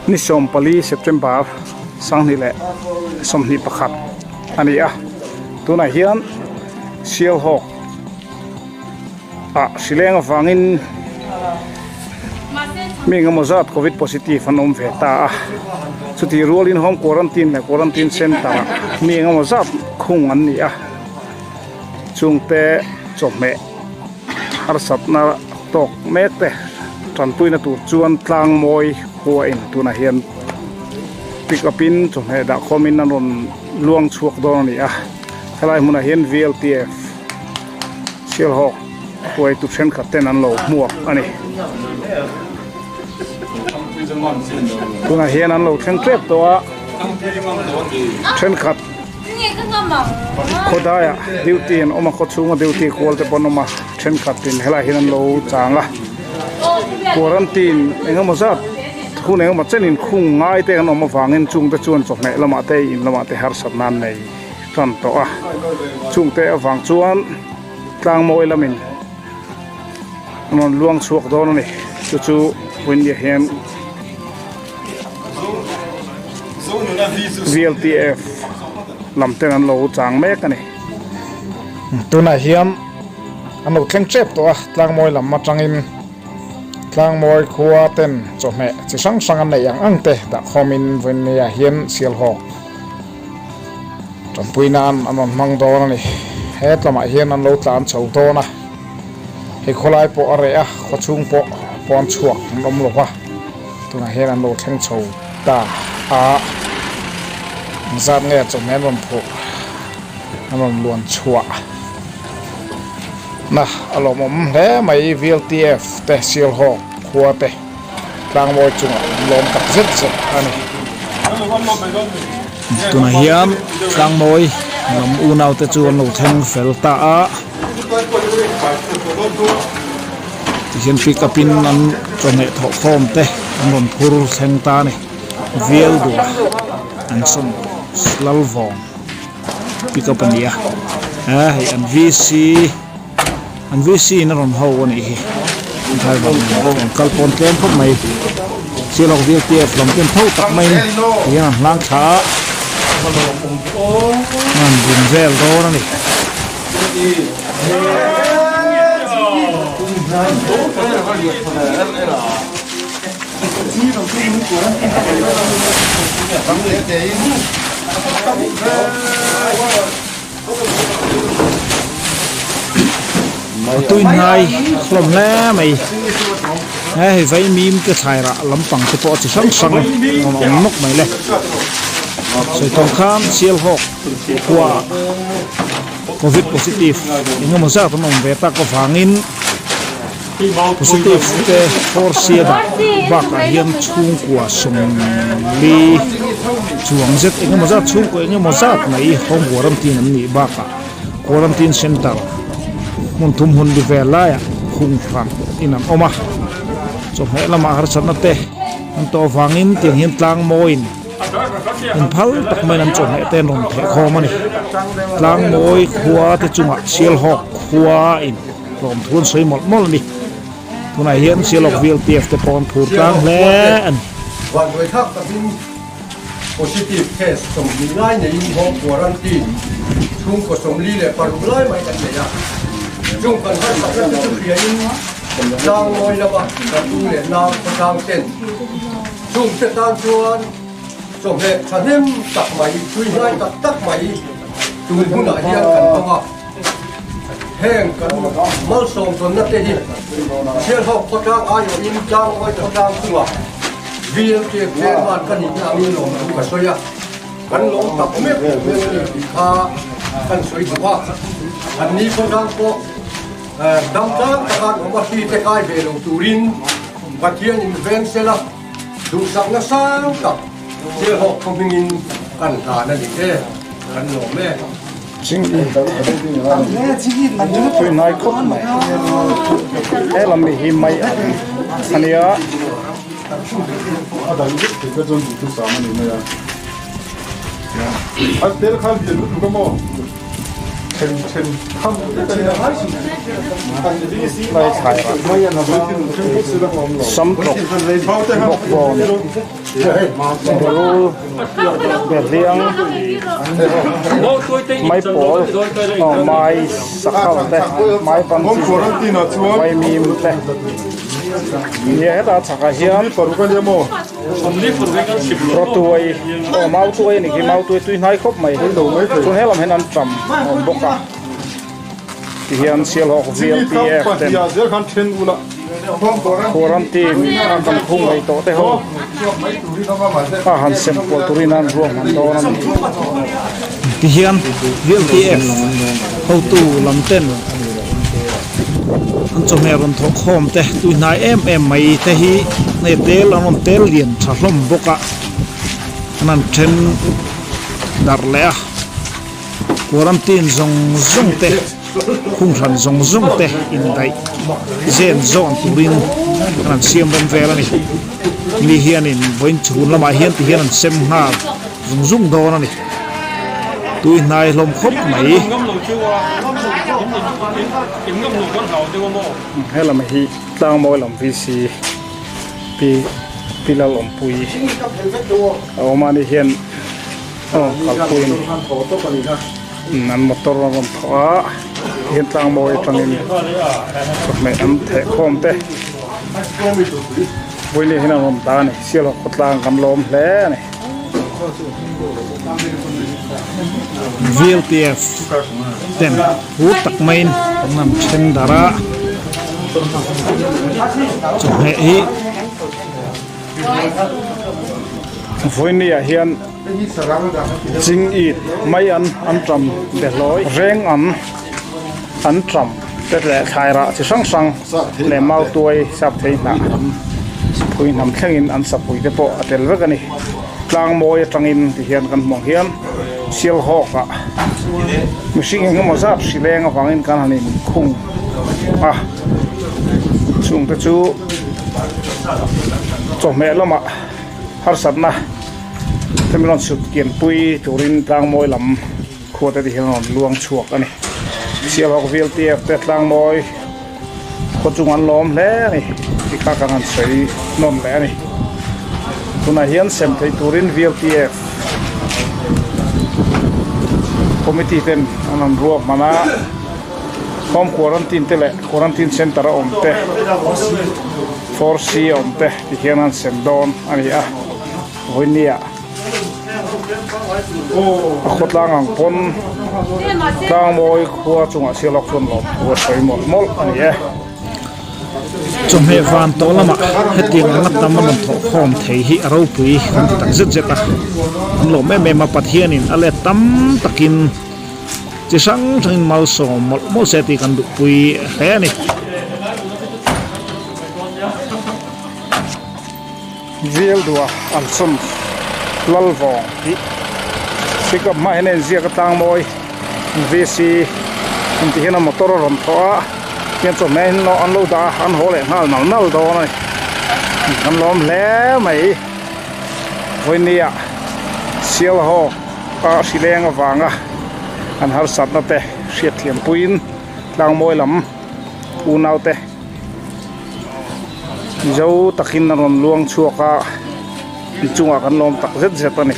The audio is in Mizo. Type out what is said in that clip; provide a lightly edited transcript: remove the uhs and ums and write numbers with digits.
Ni 14 September 2021 a ni a, tunah hian Sialhawk ah hrileng avangin mi engemaw zat covid positive an awm ve ta a, chutih rualin home quarantine leh quarantine center ah mi engemaw zat khung an ni a, chungte chawhmeh harsatna tawk mek te tanpuina tur chuan tlang mawi khua in tunah hian pick up in chawhmeh dah khawmin an rawn luang chhuak dawn a ni a helai hmunah hian V_L_T_F Sialhawk hruaitu thenkhat ten an lo hmuak a ni. Tunah hian an lo thleng tep tawh a, thenkhat khawdaiah duty an awm a, khaw chhunga duty kual te pawh an awm a, thenkhat in helaiah hian an lo chang a, quarantine eng emaw zat hun eng emaw chenin khung ngai te an awm avangin chungte chuan chawhmeh lamah te in lamah te harsatna an nei. tan tawh a chungte avang chuan tlang mawi lamin an rawn luang chhuak dawn a ni chu chu vawiin hian V_L_T_F lam ten an lo chang mek a ni tunah hian an lo thleng tep tawh a tlang mawi lam atangin tlang mawi khua ten chawhmeh chi hrang hrang an neih ang ang te dah khawmin vawiin hian Sialhawk. Tanpui nan an rawn hmang dawn a ni. He tlamah hian an lo tlan chho dawn a, hei khawlai pawh a reh a, khawchhung pawh pawn chhuak an awm lo va, tunah hian an lo thleng chho ta a, engzat nge chawhmeh an rawn phurh, an rawn luan chhuah na a lawmawm hle mai VLTF te Sialhawk khua te. Tlangmawi chungah an lawm tak zet zet a ni. Tunah hian Tlangmawi lam unaute chu an lo thleng fel ta a. Tihian pick up in an chawhmeh thawh khawm te an rawn phur thleng ta a ni. Vial duah an sawn Lalvawng pick up a ni a. Hei an VC. An VC in a rawn ho a nih hi. Driver nen pawh an kal pawn tlem khawp mai. Sialhawk VLTF lam ten tho tak maiin tihian an hlang thla a. An bun vel dawn a ni. A tui hnai hlawm hle mai he hei vaimim te thlai rah lampang te pawh chi hrang hrang a rawn awm nawk mai le sawi tawng khan Sialhawk khua ah covid positive eng emaw zat an awm ve tak avangin positive te force a dah bakah hian chhungkua sawmli chuang zet eng emaw zat chhungkua eng emaw zat mai home quarantine an nih bakah quarantine center hmun thum hun li vel laiah khung hran in an awm a chawhmeh lamah harsatna te an tawh avangin tiang hian tlang mawiin inphal tak maiin an chawhmeh te an rawn theh khawm a ni tlang mawi khua te chungah Sialhawk khua in. Tlawm thu an sawi mawlh mawlh a ni. Tunah hian Sialhawk VLTF te pawh an phur tlang hle a ni. Vanduai thlak takin positive case 20 lai neiin home quarantine chhungkaw 46 lai mai kan nei a. Chung kan harsatna te chu hriain tlang ngawi lama kan u leh nau khawtlang ten chungte tan chuan chawhmeh thahnem tak mai, tui hnai tak tak mai tun hunah hian kan hmang a. Heng kan malsawm tawnna te hi Sialhawk khawtlang aiawhin Tlangmawi khawtlang chungah VLK Chairman ka nihna angin lawmthu ka sawi a, kan lawm tak mek mek a ni tih kha kan sawi duh a. Anni khawtlang pawh dam tlang taka an awm a, hri te kai ve lo turin Pathian in veng sela duhsakna sang tak Sialhawk khaw hmingin kan hlan a ni e, kan lawm e. Tui hnai khawp mai he lam mi hi mai ang a nia. Lai thlai rah samtawk bawkbawn berul behliang maipawl aw mai sakhal te mai ban chi vaimim te nia hetah chhakah hian Rawtuai aw mautuai a nih khi mautuai tui hnai khawp mai chuan helam hian an ṭam a awm bawk a tihian Sialhawk VLPF ten quarantine a kan khung ngei tawh te ho a han sem kual turin an ruahman dawn a ni. Tihian VLPF hotu lam ten an chawhmeh rawn thawh khawm te tui hnai em em mai te hi hei tel an rawn tel lian tha hlawm bawk a an han then darh leh a quarantine zawng zawng te khung hran zawng zawng te indaih zen zawn turin an han siam rem vel a ni mi hianin vawiin chhun lamah hian ti hian an sem nghal zung zung dawn a ni. Tui hnai hlawm khawp mai. Helam hi tlangmawi lam VC Pi Pi Lalawmpui a awm a ni hian a rawn kalpui a ni. An motor a rawn thawh a tihian tlangmawi atangin chawhmeh an theh khawm te vawiin hian a rawn dah a ni. Sialhawk khawtlang kan lawm hle a ni. VLTF ten phur tak maiin an han then darh a chawhmeh hi vawiini ah hian ching it mai an an ṭam behlawi reng an an ṭam te leh thlai rah chi hrang hrang leh mautuai sap thei hnah phui hnam thlengin an sapui te pawh a tel vek a ni tlang mawi atangin ti hian kan hmuh ang hian Sialhawk ah mihring eng emaw zat hri leng avangin kan han inkhung a chungte chu chawhmeh lamah harsatna hemi rawn sut kianpui turin tlang mawi lam Khua te hian rawn luang chhuak a ni. Sialhawk VLTF te tlangmawi khaw chung an lawm hle a ni tih kha kan han sawi nawn leh a ni. Tunah hian sem theih turin VLTF committee ten an rawn ruak hman a, home quarantine te leh quarantine center a awm te, 4C a awm te ti hian an sem dawn a ni a, vawinia. A khawtlang ang pawn tlangmawi khua chungah sialawk chuan lawmthu a sawi mawlh mawlh a ni e. Chawhmeh van tawh lamah hetiang anga tam a rawn thawh khawm thei hi a ropui kan ti tak zet zet a, an lawm em em a, Pathianin a let tam takin chi hrang hrangin malsawm mawlh mawlh se tih kan duhpui hle a ni. Vieldua an sawn Lalvawng tih pickup hmaah hian a inziak a tlang mawi VC intih hian a motor a rawn thawh a tihian chawhmeh hi an lo dah a an haw leh nghal nal nal dawn a ni an lawm hle mai vawinia Sialhawk a hri leng avanga an harsatna te hriatthiam puiin tlang mawi lam unau te. Mizo takin a rawn luang chhuak a inchungah kan lawm tak zet zet a ni.